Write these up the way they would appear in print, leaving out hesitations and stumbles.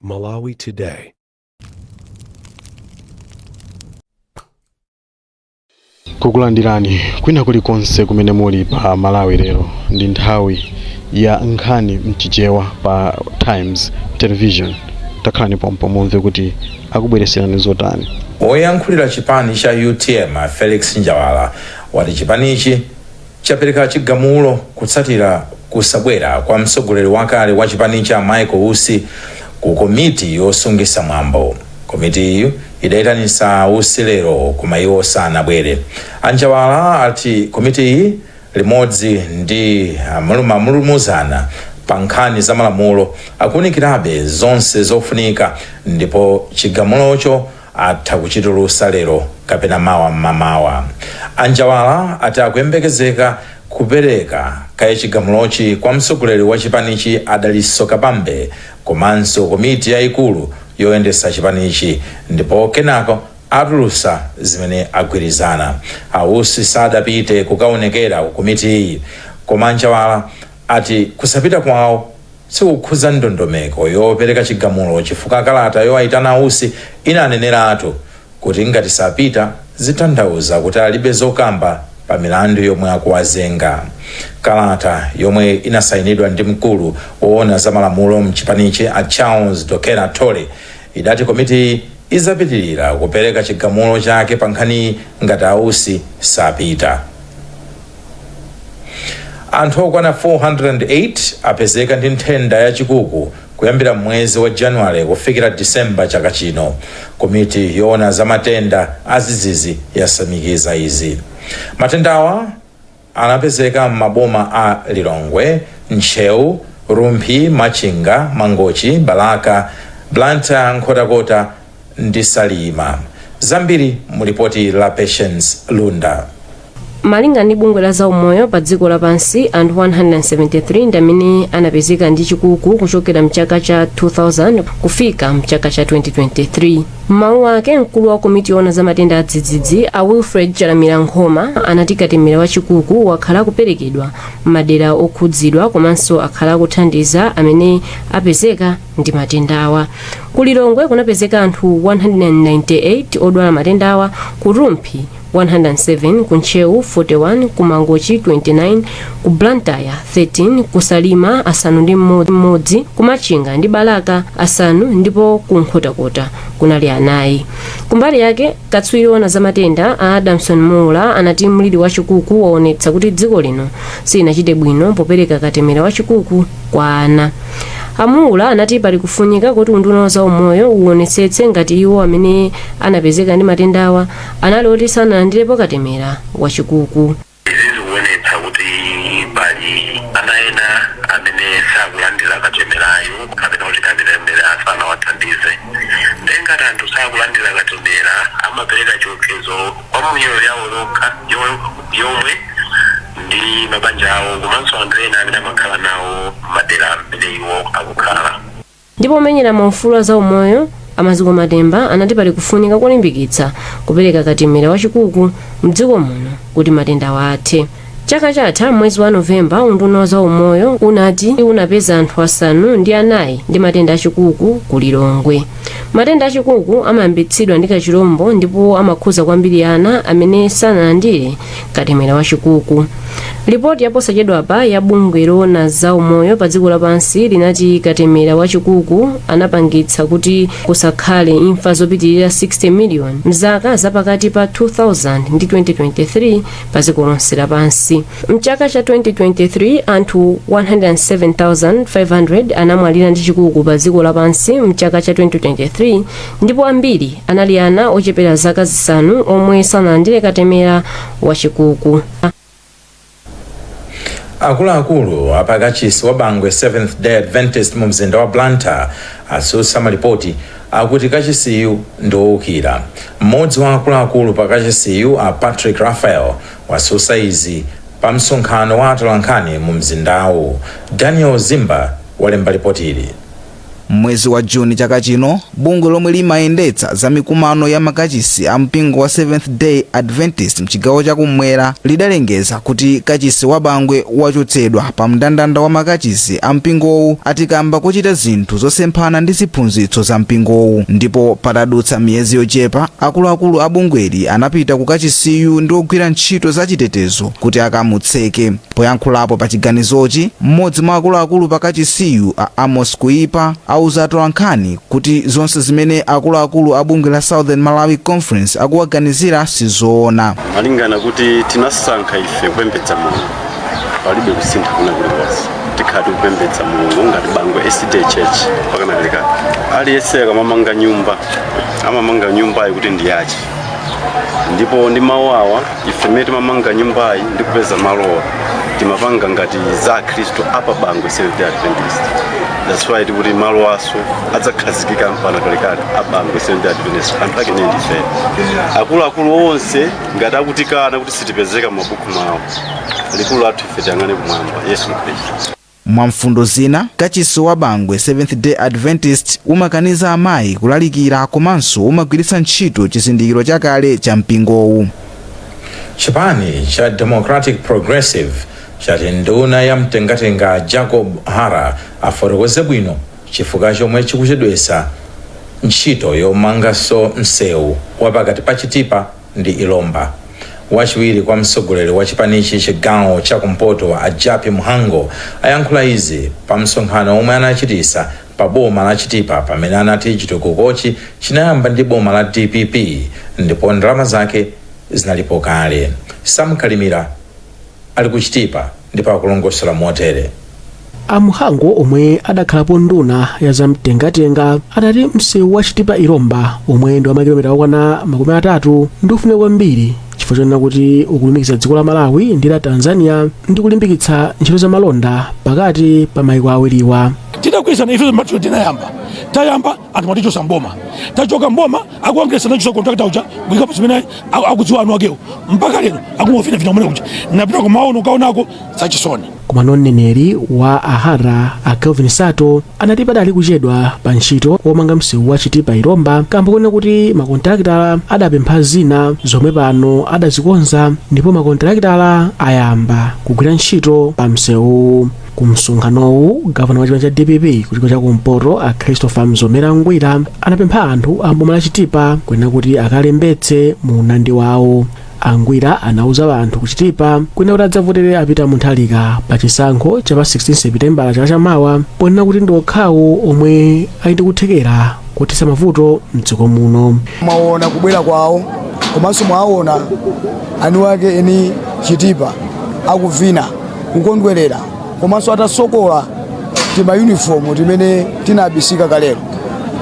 Malawi Today. Kukulandirani kwina kulikonse kumene muli pa Malawi Lero. Ndi nthawi ya nkhani mchichewa pa Times Television. Takhalani pompo mumve kuti akubwereserani zotani. Woyankhulira chipani cha UTM Felix Njawala wati chipanichi chapereka chigamulo kutsatira kusabwera kwa mtsogoleri wakale wa chipanichi a Michael Usi ku komiti yosungisa mwambo. Komitiyi idayitanisa Usi lero koma iwo sanabwere. A Njawala ati komitiyi limodzi ndi Mulumuzana pa nkhani za malamulo akuunikirabe zonse zofunika ndipo chigamulocho atha kuchitulusa lero kapena mawa mmamawa. A Njawala ati akuyembekezeka kupereka kaye chigamulochi kwa mtsogoleri wa chipanichi a Dalitso Kabambe komanso komiti yayikulu yoyendesa chipanichi ndipo kenako atulusa zimene agwirizana. A Usi sadapite kukaonekera ku komitiyi koma a Njawala ati kusapita kwawo sikukhuza ndondomeko yopereka chigamulo chifukwa kalata yowayitana a Usi inaneneratu kuti ngati sapita zitanthauza kuti alibe zokamba pa milandu yomwe akuwazenga. Kalata yomwe inasayinidwa ndi mkulu woona za malamulo mchipanichi a Charles Dokera Thole idati komitiyi izapitilira kupereka chigamulo chake pa nkhaniyi ngati a Usi sapita. Anthu okwana 408 apezeka ndi nthenda ya chikuku kuyambira mwezi wa January kufikira December chaka chino. Komiti yoona za matenda azizizi yasimikiza izi. Matendawa anapezeka m'maboma a Lilongwe, Ntcheu, Rumphi, Machinga, Mangochi, Balaka, Blantyre, Nkhotakota ndi Salima. Zambiri mu lipoti la Patience Lunda. Malinga ndi bungwe la zaumoyo pa dziko lapansi, anthu 173 ndi amene anapezeka ndi chikuku kuchokera mchaka cha 2000 kufika mchaka cha 2023. M'mawu ake, mkulu wa komiti yoona za matenda adzidzidzi a Wilfred Chalamira Nkhoma anati katemera wa chikuku wakhala akuperekedwa m'madera okhudzidwa komanso akhala akuthandiza amene apezeka ndi matendawa. Ku Lilongwe kunapezeka anthu 198 odwala matendawa, ku Rumphi 107, ku Ntcheu 41, ku Mangochi 29, ku Blantyre 13, ku Salima 6, ku Machinga ndi Balaka 5 ndipo ku Nkhotakota kunali 4. Kumbali yake, katswiri woona za matenda a Adamson Muula anati mliri wa chikuku waonetsa kuti dziko lino silinachite bwino popereka katemera wa chikuku kwa ana. A Muula anati pali kufunika kuti unduna wa zaumoyo uwonetsetse ngati iwo amene anapezeka ndi matendawa anali oti sanalandirepo katemera wa chikuku. Izi zikuonetsa kuti pali ana ena amene sakulandira katemerayu kapena kuti katemera sanawathandize. Ndiye ngati anthu sakulandira katemera amapereka chiopsezo kwa miyoyo yawo yokha yomwe ndi mabanja awo komanso anthu ena amene amakhala nawo m'madera amene iwo akukhala. Ndipo omenyera maufulu a zaumoyo a Maziko Matemba anati pali kufunika kolimbikitsa kupereka katemera wa chikuku mdziko muno kuti matendawa athe. Chaka chatha mwezi wa Novemba, unduna wa zaumoyo unati unapeza anthu 4 ndi matenda achikuku ku Lilongwe. Matenda achikuku amayambitsidwa ndi kachilombo ndipo amakhuza kwambiri ana amene sanalandire katemera wa chikuku. Lipoti yaposachedwapa ya bungwe loona za umoyo pa dziko lapansi linati katemera wa chikuku anapangitsa kuti kusakhale imfa zopitirira 60 million mzaka zapakati pa 2000 ndi 2023 pa dziko lonse lapansi. Mchaka cha 2023, anthu 107,500 anamwalira ndi chikuku pa dziko lapansi mchaka cha 2023 ndipo ambiri anali ana ochepera zaka 5 omwe sanalandire katemera wa chikuku. Akuluakulu apakachisi wa Bangwe Seventh Day Adventist mu mzinda wa Blantyre atsutsa malipoti akuti kachisiyu ndi wowukira. Mmodzi wa akuluakulu pa kachisiyu a Patrick Raphael watsutsa izi pa msonkhano wa atolankhani mu mzindawu. Daniel Zimba walemba lipotili. M'mwezi wa Juni chaka chino, bungwe lomwe limayendetsa za mikumano ya makachisi a mpingo wa Seventh Day Adventist mchigawo chakummwera lidalengeza kuti kachisi wa Bangwe wachotsedwa pa mndandanda wa makachisi a mpingowu, atikamba kuchita zinthu zosemphana ndi ziphunzitso za mpingowu. Ndipo patadutsa miyezi yochepa, akuluakulu a bungweli anapita ku kachisiyu ndi ogwira ntchito zachitetezo kuti akamutseke. Poyankhulapo pa chiganizochi, mmodzi mwa akuluakulu pa kachisiyu, a Amos Kuipa, auza atolankhani kuti zonse zimene akuluakulu a bungwe la Southern Malawi Conference akuwaganizira sizoona. Malingana kuti tinasankha ife kupembedza Mulungu, palibe kusintha kuna kulikonse. Tikhala tikupembedza Mulungu ngati Bangwe SDA Church mpaka kalekale. Aliyense akamamanga nyumba, amamanga nyumbayi kuti ndi yache, ndipo ndi mawu awa, ife mmene timamanga nyumbayi ndi kupeza malowa, timapanga ngati za Akhristu apa Bangwe Seventh Day Adventist. That's why tikuti malo aso adzakhazikika mpaka kalekale a Bangwe Seventh Day Adventist. Anthu ake ndiye ndife. Akuluakulu onse ngati akutikana kuti sitipezeka m'mabuku mwawo, likulu lathu ife tiyang'ane kumwamba, Yesu Khristu. Mwamfundo zina, kachisi wa Bangwe Seventh Day Adventist umakaniza amayi kulalikira komanso umagwiritsa ntchito chizindikiro chakale cha mpingowu. Chipani cha Democratic Progressive chati nduna ya mtengatenga Jacob Hara afotokoze bwino chifukwa chomwe chikuchedwesa ntchito yomanganso msewu wapakati pa Chitipa ndi Ilomba. Wachiwiri kwa mtsogoleri wa chipanichi chigawo chakumpoto, a Jappie Mhango, ayankhula izi pa msonkhano omwe anachitisa pa boma la Chitipa, pamene anati chitukukochi chinayamba ndi boma la DPP ndipo ndalama zake zinalipo kale. Sam Kalimira ali ku Chitipa ndipo akulongosola motere. A Mhango, omwe adakhalapo nduna ya zamtengatenga, adati msewu wa Chitipa Ilomba, omwe ndi wa makilomita okwana 30, ndi ofunika kwambiri chifukwa chonena kuti ukulumikiza dziko la Malawi ndi la Tanzania ndi kulimbikitsa ntchito za malonda pakati pa mayiko awiriwa. Tidagwirizana ife matulo, tinayamba, tayamba, anthu matichosa mboma, tachoka mboma, akuongeresa nachosa contractor uja kuyikapo zimene akudziwa anu akewo, mpaka lero akungofinafina kumene kuja. Napita kumaono kaonako, zachisoni. Komano mneneri wa a Hara, a Kelvin Sato, anati padali kuchedwa pa ntchito womanga msewu wa Chitipa Ilomba kamba kuona kuti makontrakitala adapempha zina zomwe pano adazikonza, ndipo makontrakitala ayamba kugwira ntchito pa msewuwu. Ku msonkhanowu, gavana wa chipani cha DPP ku chigawo chakumpoto, a Christopher Mzomera Ngwira, anapempha anthu a mboma la Chitipa kunena kuti akalembetse mu unandi wawo. A Ngwira anauza anthu ku Chitipa kunena kuti adzavotere a Peter Mutharika pa chisankho cha pa 16 Sepitembala chaka chamawa, ponena kuti ndi okhawo omwe ali ndi kuthekera kuthetsa mavuto mdziko muno. Mwaona kubwera kwawo, komanso mwaona anu ake eni Chitipa akuvina kukondwerera, komanso atasokola tima uniform timene tinabisika kalero.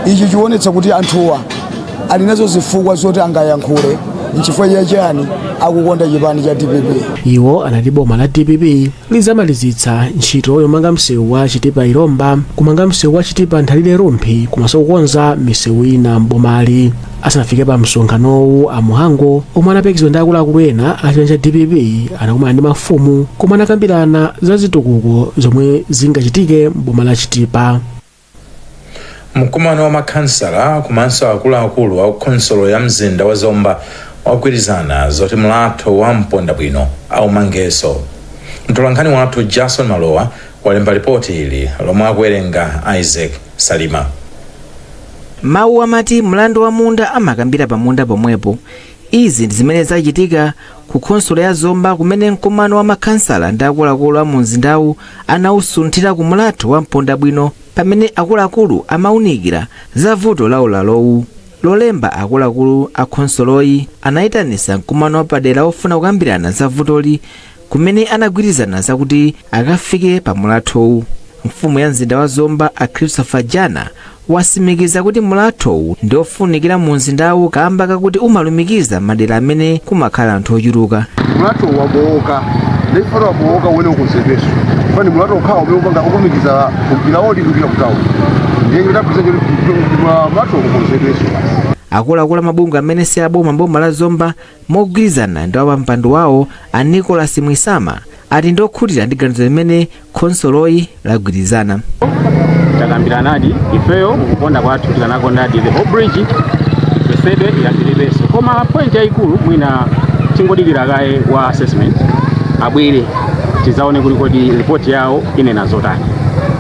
Ichi chionetsa kuti anthuwa ali nazo zifukwa zoti angayankhule nchifukwa chachani akukonda chipani cha DPP. Iwo anati boma la DPP lidzamalizitsa ntchito yomanga msewu wa Chitipa Ilomba, kumanga msewu wa Chitipa Nthalire Rumphi, komanso kukonza misewu ina mbomali. Asanafike pa msonkhanowu, a Mhango, omwe anaperekezedwa ndi akuluakulu ena a chipani cha DPP, anakumana ndi mafumu komwe anakambirana za zitukuko zomwe zingachitike mboma la Chitipa. Mkumano wa makhansala komanso akuluakulu a khonsolo ya mzinda wa Zomba wagwirizana zoti mlatho wa Mponda Bwino aumangenso. Mtolankhani wathu Jason Malowa walemba ripoti ili lomwe akuwerenga Isaac Salima. Mawu amati mlandu wa munda amakambira pamunda pomwepo. Izi ndi zimene zachitika ku khonsolo ya Zomba, kumene mkumano wa makhansala ndi akuluakulu a mu mzindawu anawusunthira ku mlatho wa Mponda Bwino, pamene akuluakulu amawunikira za vuto la ulalowu. Lolemba, akuluakulu a khonsoloyi anayitanisa mkumano wapadera ofuna kukambirana za vutoli, kumene anagwirizana zakuti akafike pa mulathowu. Mfumu ya mzinda wa Zomba, a Christopher Jana, wasimikiza kuti mulathowu ndi ofunikira mu mzindawu kamba kakuti umalumikiza madera amene kumakhala anthu ochuluka. Mulatho wabowoka, ndifuna wabowoka uwene ukonzedweso, fani mulatho ukhawa umene upanga ukulumikiza kumpira wodi kupita kutawo, ndiye chitagwiza mulatho ukonzedweso. Akuluakulu amabungwe amene si aboma mboma la Zomba, mogwirizana ndi wapampando wawo a Nicholas Mwisama, ati ndiokhutira ndi ganizo limene khonsoloyi lagwirizana. Takambiranadi ifeyo mukukonda kwathu, tikanakondadi the whole bridge. Ife Ikonzedwe, iyambiridwenso. Koma point yayikulu, mwina tingodikira kaye wa assessment abwere, tizaone kuti kodi ripoti yawo inena zotani.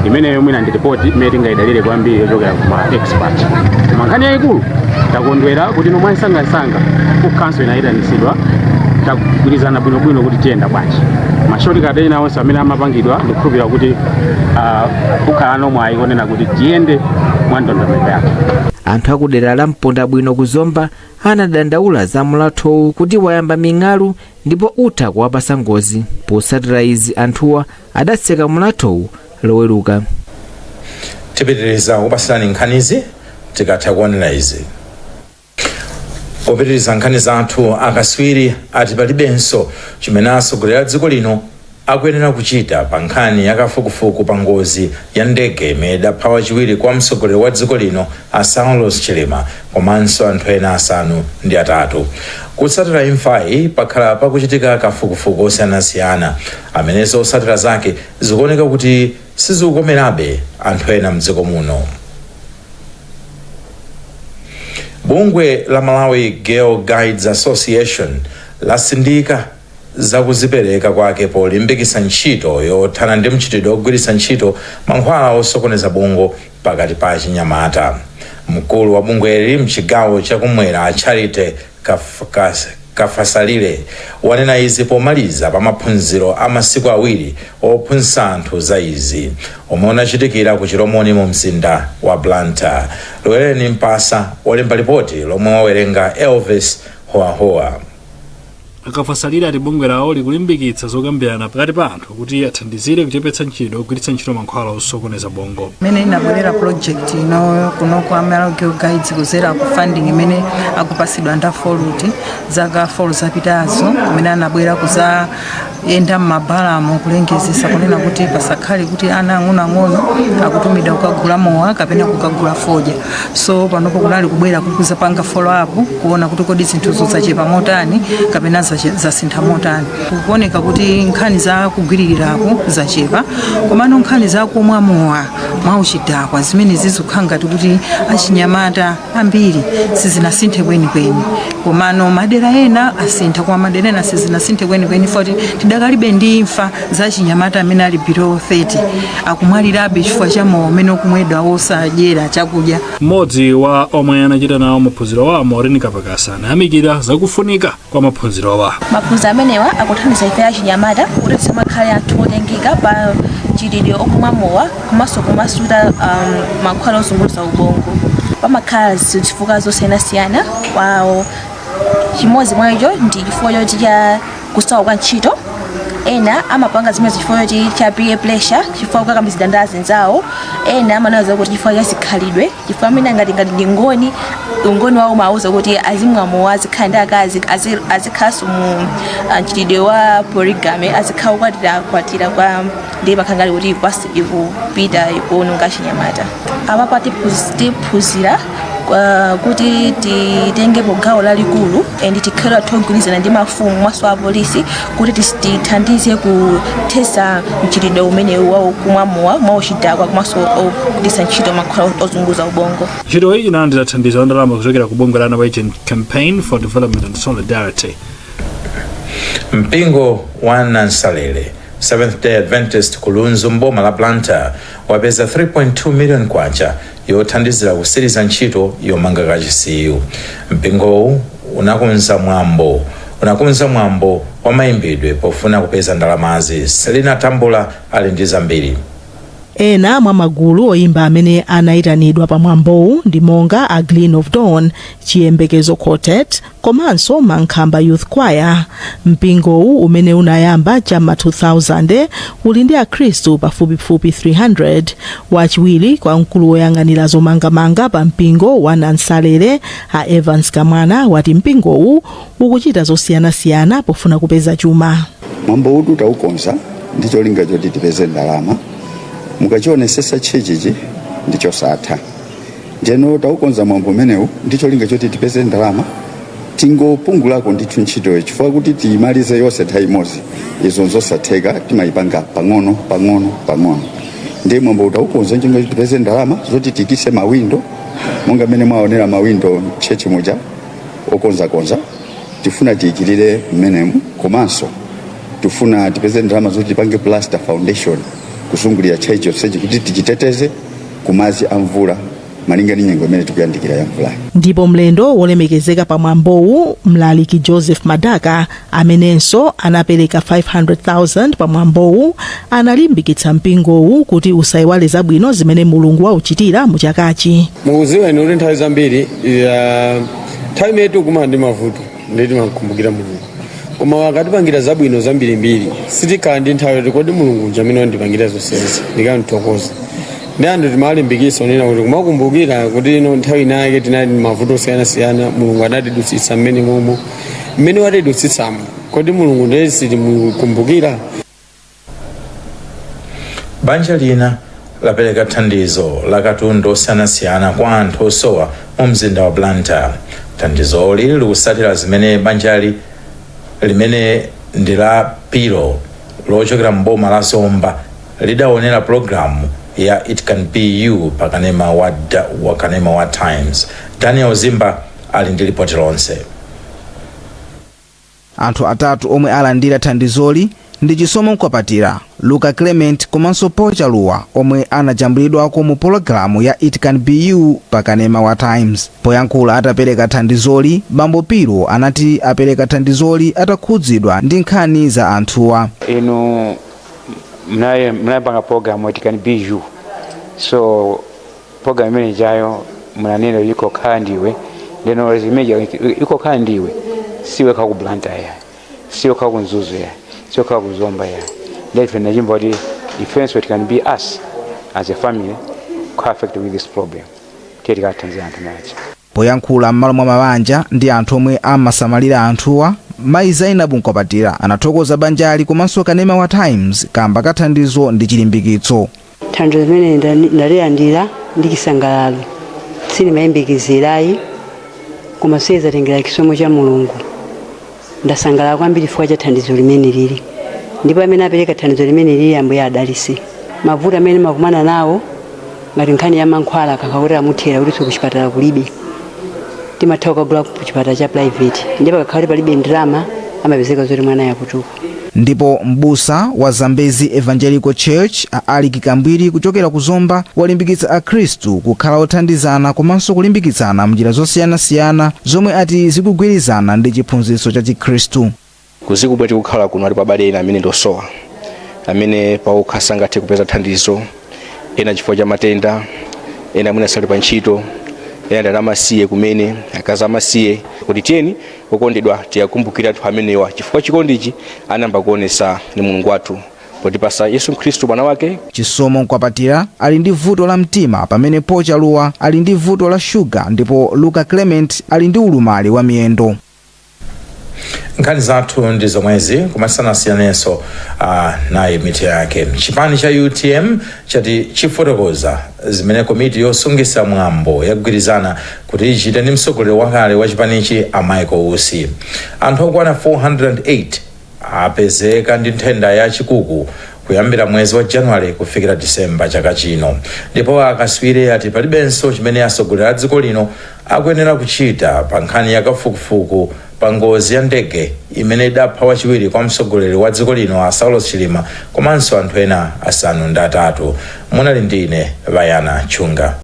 Imeneyo mwina ndi ripoti imene tingayidalire kwambiri yochokera kuma expert. Koma nkhani yayikulu, takondwera kuti nomwe msangamsanga ku council inayitanitsidwa, tagwirizana bwinobwino kuti tiyenda bwanji. Ma shortcut ena onse amene amapangidwa, ndikukhulupirira kuti kukhala nomwe ayikonena kuti tiyende mwa ndondomeko yake. Anthu akudera la Mponda Bwino kuzomba anadandaula za mulathowu kuti wayamba ming'alu ndipo utha kuwapasa ngozi. Potsatira izi, anthuwa adatseka mulathowu Loweruka. Tipitiriza kupasirani nkhanizi tikatha kuonera izi. Popitiriza nkhani zathu, akaswiri ati palibenso chimene atsogoleri a dziko lino akuyenera kuchita pa nkhani yakafukufuku pa ngozi ya ndege imene idapha wachiwiri kwa mtsogoleri wa dziko lino a Saulos Chilima komanso anthu ena 8. Kutsatira imfayi, pakhala pakuchitika kafukufuku osiyanasiyana amene zotsatira zake zikuoneka kuti sizikukomerabe anthu ena mdziko muno. Bungwe la Malawi Girl Guides Association lasindika zakuzipereka kwake polimbikitsa ntchito yothana ndi mchitidwe ogwiritsa ntchito mankhwala osokoneza bongo pakati pa achinyamata. Mkulu wa bungweli mchigawo chakumwera, Charity Kafasalire, wanena izi pomaliza pa maphunziro a masiku 2 ophunzitsa anthu za izi omwe unachitikira ku Chilomoni mu mzinda wa Blantyre. Lowereni Mpasa walemba ripoti lomwe wawerenga Elvis Hoahoa. Akafasalire ati bungwe lawo likulimbikitsa zokambirana pakati pa anthu kuti athandizire kuchepetsa mchitidwe ogwiritsa ntchito mankhwala osokoneza bongo. Imene inabwerera project ino kuno kwa Malawi Girl Guides kuzera ku funding imene akupasidwa nda Forut zaka 4 zapitazo, kumene anabwera kuzayenda m'mabalamo kulengezesa kunena kuti pasakhale kuti ana ang'onoang'ono akutumidwa kukagula mowa kapena kukagula fodya. So panopo kunali kubwera kuzapanga follow up kuona kuti kodi zinthuzo zachepa motani kapena zasintha motani. Kuoneka kuti nkhani za kugwiririraku zachepa, komano nkhani za kumwa mowa mwauchidakwa zimene zizikhala ngati kuti achinyamata ambiri sizinasinthe kwenikweni. Komano madera ena asintha, koma madera ena sizinasinthe kwenikweni, foti tidakalibe ndi imfa za achinyamata amene ali below 30, akumwalirabe chifukwa cha mowa umene ukumwedwa wosadyera chakudya. Mmodzi wa omwe anachita nawo maphunzirowa, Maureen Kapakasa, anayamikira zakufunika kwa maphunzirowa. Maphunziro amenewa akuthandiza ife achinyamata kuti tisamakhale anthu otengeka pa mchitidwe okumwa mowa komanso kumasuta mankhwala ozunguza ubongo. Pamakhala zifukwa zosiyanasiyana wawo. Chimodzi mwa icho ndi chifukwa choti cha kusowa kwa ntchito. Ena amapanga zimene chifukwa choti cha peer pressure, chifukwa kukakamizidwa ndi azinzawo. Ena amanena kuti chifukwa cha zikhalidwe, chifukwa amene ngati ndi ngoni, ungoni wawo umawuza kuti azimwa mowa, azikhala ndi akazi, azikhalanso mu mchitidwe wa polygamy, azikhala kukwatira kwatira kwa ndi makhala ngati kuti ikupita ikuononga chinyamata. Apapa tiphunzira kuti titengepo gawo lalikulu and tikhale anthu ogwirizana ndi mafumu mwaso apolisi kuti tithandize kuthetsa mchitidwe umenewu wa kumwa mowa mwauchidakwa komanso ogwiritsa ntchito mankhwala ozunguza ubongo. Ntchitoyi inalandira thandizo la ndalama kuchokera ku bungwe la Norwegian Campaign for Development and Solidarity. Mpingo wa Nansalele Seventh Day Adventist ku Lunzu mboma la Blantyre wapeza 3.2 million kwacha yothandizira kusiriza ntchito yomanga kachisiyu. Mpingowu unakonza mwambo wa mayimbidwe pofuna kupeza ndalamazi. Selina Tambula ali ndi zambiri. Ena mwa magulu oyimba amene anayitanidwa pa mwambowu ndi monga a Glean of Dawn, Chiyembekezo Quartet komanso Mankhamba Youth Choir. Mpingowu, umene unayamba cham'ma 2000, uli ndi akhristu pafupifupi 300. Wachiwiri kwa mkulu woyang'anira zomangamanga pa mpingo wa Nansalele, a Evans Kamwana, wati mpingowu ukuchita zosiyanasiyana pofuna kupeza chuma. Mwambo uwu taukonza ndi cholinga choti tipeze ndalama. Mukachionesesa, tchechichi ndi chosatha. Njeno taukonza mwambo umenewu ndi cholinga choti tipeze ndalama, tingopungulako ndithu ntchitoyo, chifukwa kuti tiyimalize yonse nthawi imodzi izo nzosatheka. Timayipanga pang'ono pang'ono pang'ono. Ndiye mwambo utaukonza ncholinga choti tipeze ndalama zoti tikise mawindo. Monga mmene mwaonera mawindo church muja okonzakonza, tifuna tiyikirire mmenemu, komanso tifuna tipeze ndalama zoti tipange plaster foundation kuzungulira church yonsechi kuti tichiteteze kumadzi a mvula, malinga ndi nyengo imene tikuyandikira ya mvulayi. Ndipo mlendo wolemekezeka pamwambowu, Mlaliki Joseph Madaka, amenenso anapereka 500,000 pamwambowu, analimbikitsa mpingowu kuti usayiwale zabwino zimene Mulungu wauchitira mu chakachi. Mukuziwa inu kuti nthawi zambiri nthawi imene tikukumana ndi mavuto ndiye timakumbukira Mulungu, koma akatipangira zabwino zambirimbiri sitikhala ndi nthawi yoti kodi Mulungu uja amene wandipangira zonsezi ndikamthokoza. Ndi anthu timalimbikitsa unena kuti kumakumbukira kuti ino nthawi inake tinali ndi mavuto osiyanasiyana, Mulungu anatidutsitsa mmene momo mmene watidutsitsamo. Kodi Mulungu ndiye sitimukumbukira? Banja lina lapereka thandizo la katundu osiyanasiyana kwa anthu osowa mu mzinda wa Blantyre. Thandizoli likusatira zimene banjali, limene ndi la Pilo lochokera mboma la Zomba, lidaonera pulogalamu ya It Can Be You pa kanema wa Times. Daniel Zimba ali ndi ripoti lonse. Anthu atatu omwe alandira thandizoli ndi Chisomo Mkwapatira, Luka Clement komanso Paul Chaluwa, omwe anajambulidwako mu pologalamu ya It Can Be You pa kanema wa Times. Poyankhula atapereka thandizoli, Bambo Pilo anati apereka thandizoli atakhudzidwa ndi nkhani za anthuwa. Inu mnayipanga program It Can Be You, so program imene ijayo munanena ikokhala ndiwe. Ndeno zimeja ikokhala ndiwe, siwe kha ku Blantyre ya, siwe kha ku Mzuzu ya, siwe kha ku Zomba ya. Ndiye ife nachimba kuti ifenso it can be us as a family who affected with this problem, tiye tikathandiza anthu nacho. Poyankhula m'malo mwa mabanja ndi anthu omwe amasamalira anthuwa, Mayi Zainabu Mkwapatira anathokoza banjali komanso kanema wa Times kamba ka thandizo ndi chilimbikitso. Thandizo limene ndalilandira ndi chisangalalo, sindimayembekezerayi, koma siyezatengera chisomo cha Mulungu. Ndasangalala kwambiri chifukwa cha thandizo limene lili, ndipo amene apereka thandizo limene lili, Ambuye adalise. Mavuto amene makumana nawo ngati nkhani ya mankhwala, kakhakuti amuthera kutinso kuchipatala kulibe, timatha kukagula ku chipatala cha private, ndipo kakhala kuti palibe ndalama amapezeka zoti mwana yakutuka. Ndipo m'busa wa Zambezi Evangelical Church, a Aliki Kambwiri kuchokera ku Zomba, walimbikitsa Akhristu kukhala othandizana komanso kulimbikitsana mnjira zosiyanasiyana zomwe ati zikugwirizana ndi chiphunzitso cha Chikhristu. Kuzikubwa tikukhala kuno alipo abale ena amene ndosowa, amene paokha sangathe kupeza thandizo, ena chifukwa cha matenda, ena mwina sali pa ntchito, ena ndi amasiye kumene, akazi amasiye. Kuti tiyeni okondedwa tiyakumbukire anthu amenewa, chifukwa chikondichi anayamba kuonesa ni Mulungu wathu potipasa Yesu Khristu mwana wake. Chisomo Mkwapatira ali ndi vuto la mtima, pamene Paul Chaluwa ali ndi vuto la shuga, ndipo Luka Clement ali ndi ulumali wa miyendo. Nkhani zathu ndi zomwezi, kumasanasiyanenso nayi mitu yake. Chipani cha UTM chati chifotokoza zimene komiti yosungisa mwambo yagwirizana kuti ichite ndi mtsogoleri wakale wa chipanichi a Michael Usi. Anthu okwana 408 apezeka ndi nthenda ya chikuku kuyambira mwezi wa January kufikira Disemba chaka chino. Ndipo akaswiri ati palibenso chimene atsogoleri a dziko lino akuyenera kuchita pa nkhani ya kafukufuku pa ngozi ya ndege imene idapha wachiwiri kwa mtsogoleri wa dziko lino a Saulos Chilima komanso anthu ena 8. Munali ndi ine Vayana Chunga.